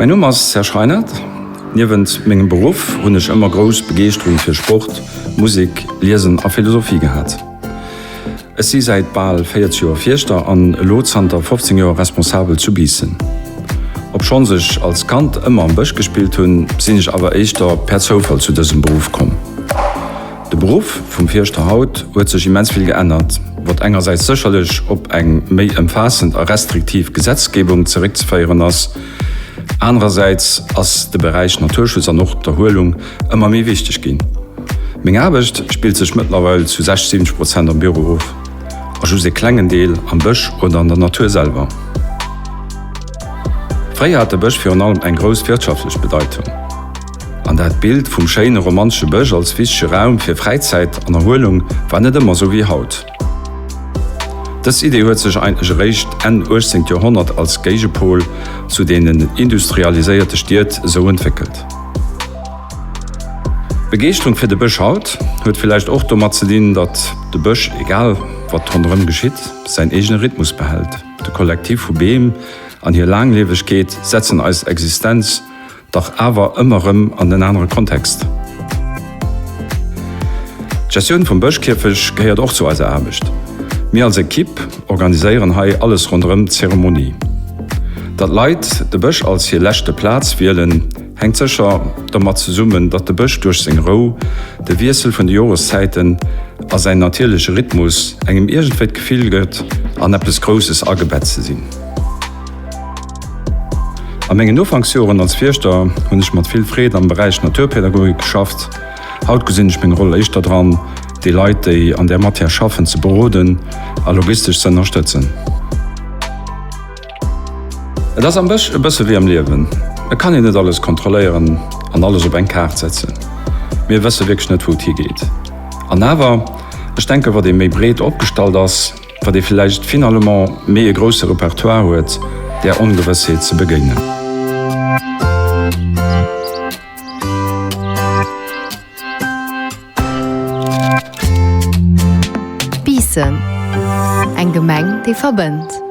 Mäin Numm ass Serge Reinert. Niewent mengem Beruff hunn ech ëmmer grouss Begeeschterung fir Sport, Musek, Liesen a Philosophie gehat. Ech si säit bal 40 Joer Fierschter an elo zanter 15 Joer Responsabel zu Biissen. Obschonns ech als Kand ëmmer am Bësch gespillt hunn, sinn ech awer éischter per Zoufall zu dësem Beruff komm. De Beruff vum Fierschter haut huet sech immens vill geännert, wat engersäits sécherlech op eng méi ëmfaassend a restriktiv Gesetzgebung zeréckzeféieren ass, anerersäits ass de Beräich Naturschutz an och d'Erhuelung ëmmer méi wichteg ginn. Meng Aarbecht spillt sech mëttlerweil zu 60, 70 Prozent am Büro of a just e klengen Deel am Bësch oder an der Natur selwer. Fréier hat de Bësch virun allem eng grouss wirtschaftlech Bedeitung. An dat Bild vum schéine romantesche Bësch als wichtege Raum fir Fräizäit an Erhuelung war net ëmmer sou wéi haut. Dës Idee huet sech eigentlech eréischt Enn 18. Joerhonnert als Géigepol zu deenen industrialiséierte Stied esou entwéckelt. D'Begeeschterung fir de Bësch haut huet villäicht och domat ze dinn, datt de Bësch, egal wat ronderëm geschitt, säin eegene Rhythmus behält. De Kollektiv vu Beem an hir Laangliewegkeet setzen eis Existenz dach awer ëmmer erëm an en anere Kontext. D'Gestioun vum Bëschkierfech gehéiert och zu eiser Aarbecht. Mir als Ekipp organiséieren hei alles ronderëm d'Zeremonie. Datt Leit de Bësch als hir leschte Plaz wielen, hänkt sécher domat zesummen, datt de Bësch duerch seng Rou, de Wiessel vun de Joreszäiten a säin natierleche Rhythmus engem iergendwéi d'Gefill gëtt, an eppes Grousses agebett ze sinn. A mengen Ufanksjoren als Fierschter hunn ech mat vill Freed am Beräich Naturpädagogik geschafft. Haut gesinn ech meng Roll éischter dran, déi Leit, déi an där Matière schaffen, ze beroden a logistesch ze ënnerstëtzen. Et ass am Bësch e bësse wéi am Liewen, et kann een net alles kontrolléieren an alles op eng Kaart setzen. Mir wësse wierklech net, wou et higeet. An awer, ech denken, wat ee méi breet opgestallt ass, Wat ee villäicht finalement méi e grousse Repertoire huet, där Ongewëssheet ze begéinen. Biissen, eng Gemeng, déi verbënnt.